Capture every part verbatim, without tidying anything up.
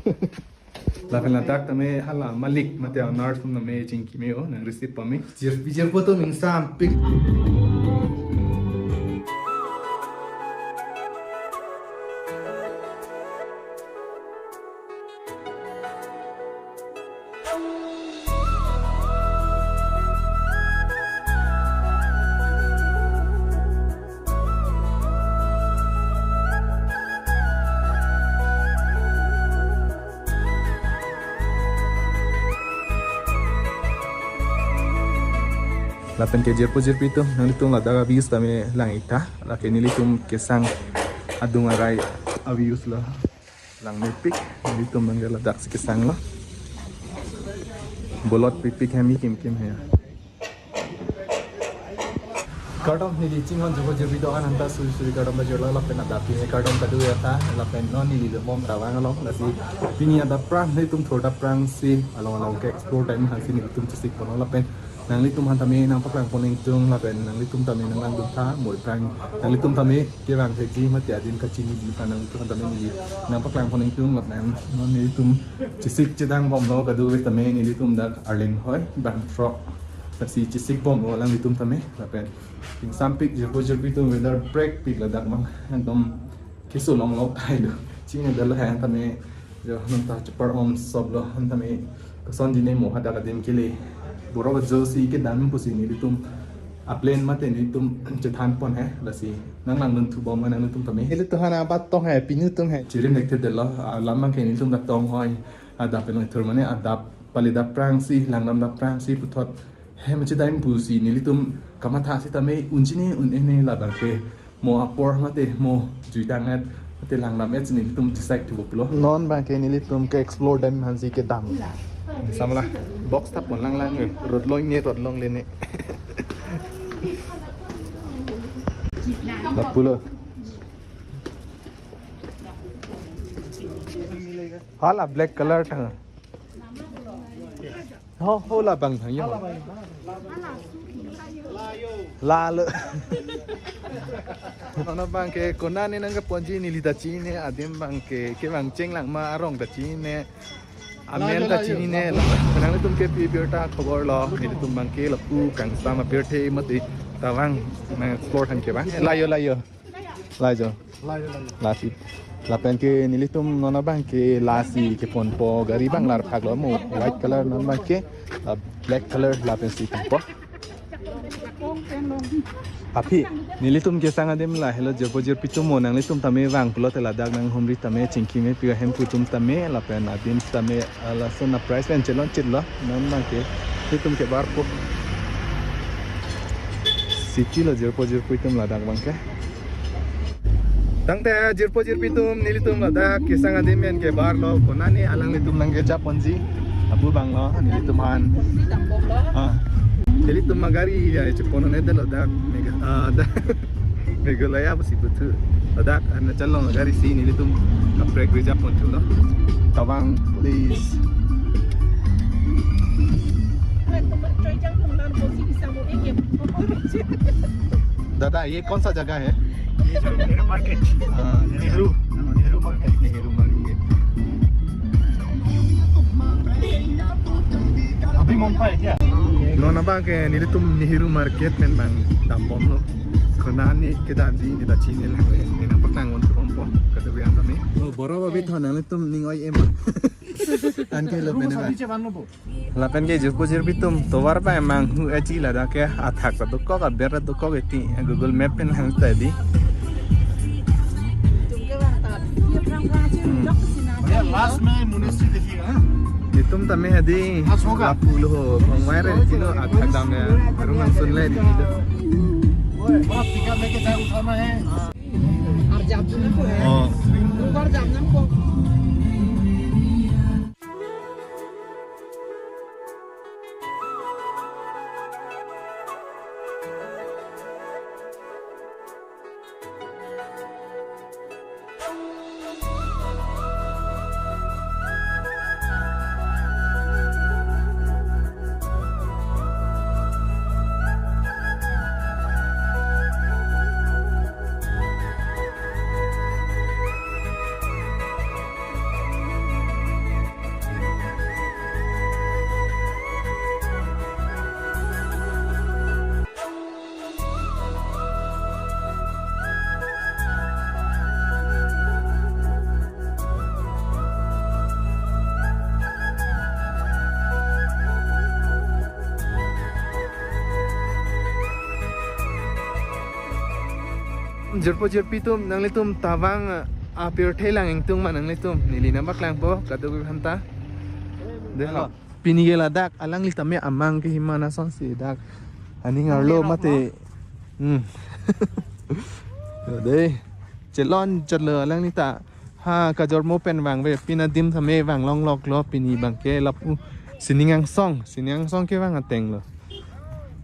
Lapen ladak tame hala malik mate owner atum tame chingki me-o, nang receive pame. Jirpi jirpo atum ingsampik. Lapen ke jirpo jirpi atum, nanglitum ladak a-views tame lang-ik tha. Lake nelitum kesang adung arai a-views lo. Langmepik, nelitum nangke ladak si kesang lo. Bolot pikpik hem, kim kim he. Kardom, neli chinghon jirpo jirpi do-an anta suri suri kardom pajirlo, lapen adap pini kardom kado ya tha, lapen non neli lo mom Tawang along, lasi pini adap aphrang, nelitum thurda aphrang si along along ke explore time aphan si nelitum chesik ponlo, lapen nanglitum aphan tame nangpaklang pon ingtung, lapen nanglitum tame nanglangdun tha, mo aphrang nanglitum tame kevang thekji mate adim kachiniji aphan nanglitum aphan tame neli nangpaklang pon ingtung, lapen non nelitum chesik chedang bomlo, kadokave tame nelitum dak Arleng hoi, bangthrok, lasi chesik bomlo alanglitum tame, lapen ingsampik jirpo jirpi atum, weather break pik ladak abang, ekdom keso longlok hai do. Chinine dalo hai tame, jo non ta chepar om sop lo, han tame koson jine mo hadak adim kele. Boro jo si kedam pusi nelitum a-plan mate nelitum chethan pon he, lasi nanglangdun thu bom nanglitum tame. Nelitum hana bat tong he, pinu tum he. Chirim nek the dalo, alam abang ke nelitum dak tong hoi. Adap pen thur mane adap pali dap aphrang si, langdam dap aphrang si puthot hem chedam pusi nelitum kamatha sitame un-e ne un-e ne, labang ke mo apor mate mo juidang-et mate langdam-et si nelitum decide thupo pulo. Non abang ke nelitum ke explore dam aphan si kedam. Samla box ta pon lang lang, road longle ne, road longle ne. Lapulo. Hala black color tha. Ho, ho labang thang yo. Lalo. Non abang ke konane nangkeponji neli ta chinine, adim abang ke kevang chenglang ma arong ta chinine. Amen ta chinine. Nanglitum ke pi birta khobor lo. Nelitum abang ke lapu kangsam abirthe mate Tawang nang explore than ke abang. Layo, layo. Layo. Layo, layo. Lasi. Lapen ke nelitum non abang ke lasi keponpo, gari abang larphak lo mo. White color non abang ke, uh, black color lapen si ponpo. Aphi, nelitum kesang adim lahelo jirpo jirpi atum mo, nanglitum tame vang pulote ladak nanghumri tame chingki me pi hem pu atum tame, lapen adim tame, ah, lason a-price pen chelon chit lo, non abang ke, nelitum kebarpo. City lo jirpo jirpi atum ladak abang ke. Tangte jirpo jirpi atum nelitum ladak kesang adim pen kebar lo, konane alanglitum nangkeja ponji. Apu abang lo, nelitum aphan. Ah. Nelitum agari ya, chepon ne dalo dak. Mega, ah, dak. Meghalaya pusi puthu. Ladak, Arunachal along agari si nelitum kaprek reserve pon thulo. Tawang, please. दादा, ये कौन सा जगह है? ये जो नेहरू मार्केट। हाँ, नेहरू, नेहरू मार्केट। नेहरू मार्केट। अभी मंगफा है क्या? Non abang ke nelitum Nehru Market pen abang dambomlo. Konane kedamji ne ta chinine lang le. Ne nangpaklang pon thupo. Kata biang kami. Oh, boro babi thon nangtum ning oi em. Anke lo pene ba. Lapen ke jirpo jirpi atum tovar pa emang hu aji ladak ke athak ta dokok, aber ta dokok eti, Google Map pen hang ta di. Hmm. भैया, लास्ट में मोनेस्ट्री देखिएगा, हाँ? Nelitum tame hadi. हाँ, होगा। Lapu lo ho, bangwai re chino athak dam ya. Arung nangsun le di. पूरा पिकअप लेके जाए, उठाना है। Oh. Jirpo jirpi atum, nanglitum Tawang, ah, apirthe lang ingtung ma nanglitum? Neli nangpaklangpo kadokave aphanta. Dei ho. Pini ke ladak alangli tame amang ke hima asonsi dak aning arlo mate. Hmm. Yo dei. Chelonjotlo alangli ta. Ha, kajormo pen vangve, pini adim tame vanglongloklo, pini abangke lapu sining angsong, sining angsong kevang atenglo.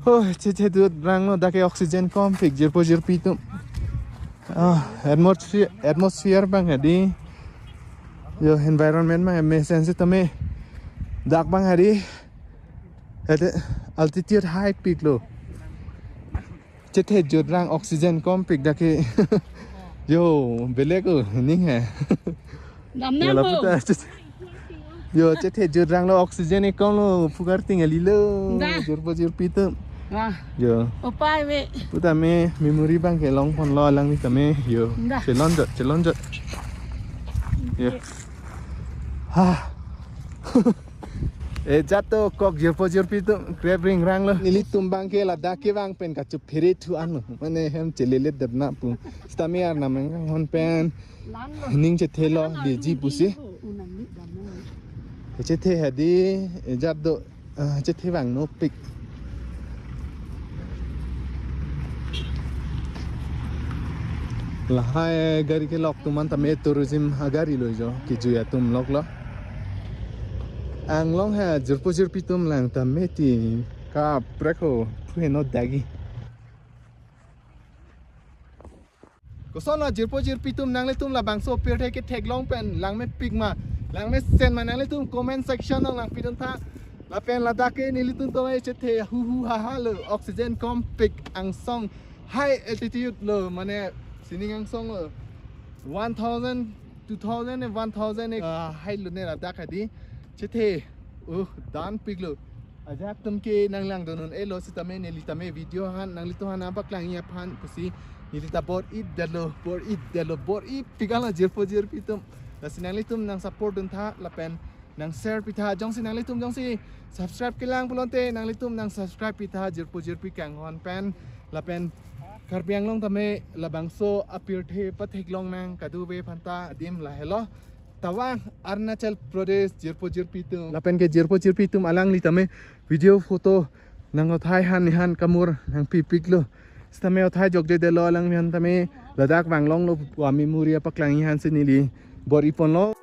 Ho, chethedut ranglo, dak ke oxygen kompik, jirpo jirpi atum. Ah, atmosphere, atmosphere abang hedi. Yo, environment abang mesen sitame. Dak abang hedi. Ete altitude high peak lo. Chethejut rang, oxygen kompik dak ke. Yo, belek o, ning he. Damnang. Yo, ho. Laputa, chet-, yo, chethejut ranglo, oxygen ekong lo, phu karting alilo. Da. Jirpo jirpi atum. Wah. Yo. Upai me. Putame memory abangke longponlo alangli tame. Yo. Da. Chelonjot, chelonjot. Yo. Ha. Ejat dokok jirpo jirpi atum, krep ring ranglo. Nelitum abangke ladak kevang pen kachuphere thu anlo. Mane hem chelele depna pu. Sitame arnam kanghon pen. Ning chethelo diji pusi. Chethe hedi, ejat do, ah, chethe vangnopik. Lahai gari kelok atum an tame tourism agari lo jo, kejui atum loklo. Anglong ha jirpo jirpi atum lang tame ti kaprek ho, phu heno dagi. Kosonlo jirpo jirpi atum, nanglitum labangso apirthe ketheklong pen langmepik ma, langmesen ma, nanglitum comment section along langpiduntha. Lapen ladak ke nelitum tame chethe hu hu ha ha lo, oxygen kompik, angsong high altitude lo, mane sining angsong lo, one thousand, two thousand, one thousand, ah, high lo ne ladak hedi. Chethe, uh, danpik lo. Ajat atum ke nanglangdun un-elo sitame neli tame video aphan nanglitum aphan nangpaklangji aphan pusi neli ta bor-idetlo, bor-idetlo, bor-ipik lo jirpo jirpi atum. Lasi nanglitum nangsupport duntha lapen nangshare pitha, jongsi nanglitum jongsi subscribe kelang pulote nanglitum nangsubscribe pitha jirpo jirpi kanghon pen, lapen Karbi Anglong tame labangso apirthe patheklong nang kadokave aphanta adim lahelo. Tawang, Arunachal Pradesh, jirpo jirpi atum. Lapen ke jirpo jirpi atum alangli tame video photo nang othai han nihan kamur nangpipiklo. Sitame othai jokjedetlo alangphan tame, ladak vanglonglo pu amemory apaklangji aphansi neli bor-iponlo.